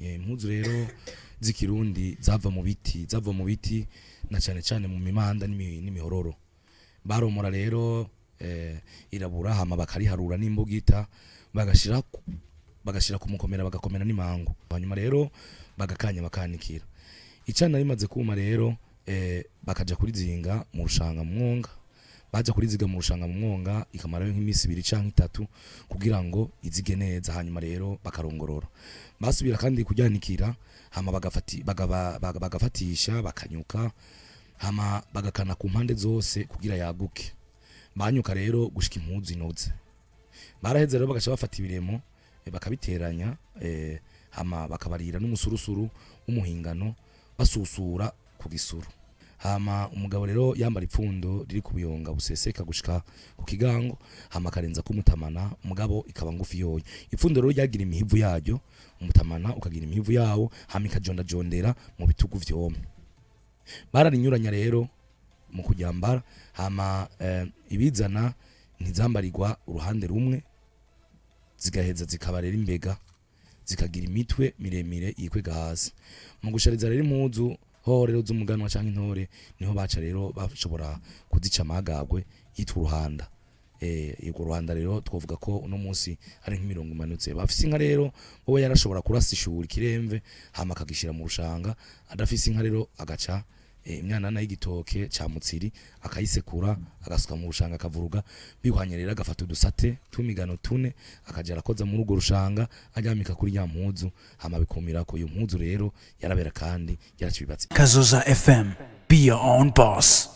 Impuzu rero z'ikirundi zava mu biti, zava mu biti na cyane cyane mu mimanda n'imihororo. Baromora rero irabura, hama bakariharura n'imbugita, bagashira ku mukomera, bagakomera n'imangu, hanyuma rero bagakanya, bakanikira. Icana rimaze kuma rero, bakaja kurizinga mu rushanga mu mwonga. Baja kuriziga mu rushanga mu mwonga, ikamarayo nk'iminsi 2 canke 3 kugira ngo izige neza. Hanyuma rero bakarongorora, basubira kandi kuryanikira, hama bagafatisha, bakanyuka, hama bagakana ku mpande zose kugira yaguke. Banyuka rero gushika impuzu inoze. Baraheze rero bagaca bafata ibiremo, bakabiteranya, hama bakabarira n'umusurusuru w'umuhingano, basusura ku gisuru. Hama umugabo rero yambara ipfundo riri ku buyonga buseseka gushika ku kigango, hama akarenza kumutamana, umugabo ikaba ngufi yoyo. Ipfundo rero ryagira imihivu yaryo, umutamana ukagira imihivu yawo, hama ikajondajondera mu bitugu vyompi. Bararinyuranya rero mu kuryambara. Hama ibizana ntizambarirwa uruhande rumwe, zigaheza zikaba rero imbega, zikagira imitwe miremire yikwega hasi. Mu gushariza rero impuzu hoho rero z'umuganwa canke intore, niho baca rero bashobora kuzica amagagwe yitwa uruhanda. Urwo ruhanda rero twovuga ko uno munsi ari nk'imirongo imanutse. Bafise inka rero, wowe yarashobora kurasa ishuri kiremve, hama akagishira mu rushanga. Adafise inka rero, agaca imyanana y'igitoke ca mutsiri, akayisekura, agasuka mu rushanga, akavuruga bihwanye. Rero agafata udusate tw'imigano tune, akaja arakoza muri urwo rushanga, aryamika kuri ya mpuzu, hama bikumirako. Iyo mpuzu rero yarabera kandi yaracibibatse. Kazoza FM. Be your own boss.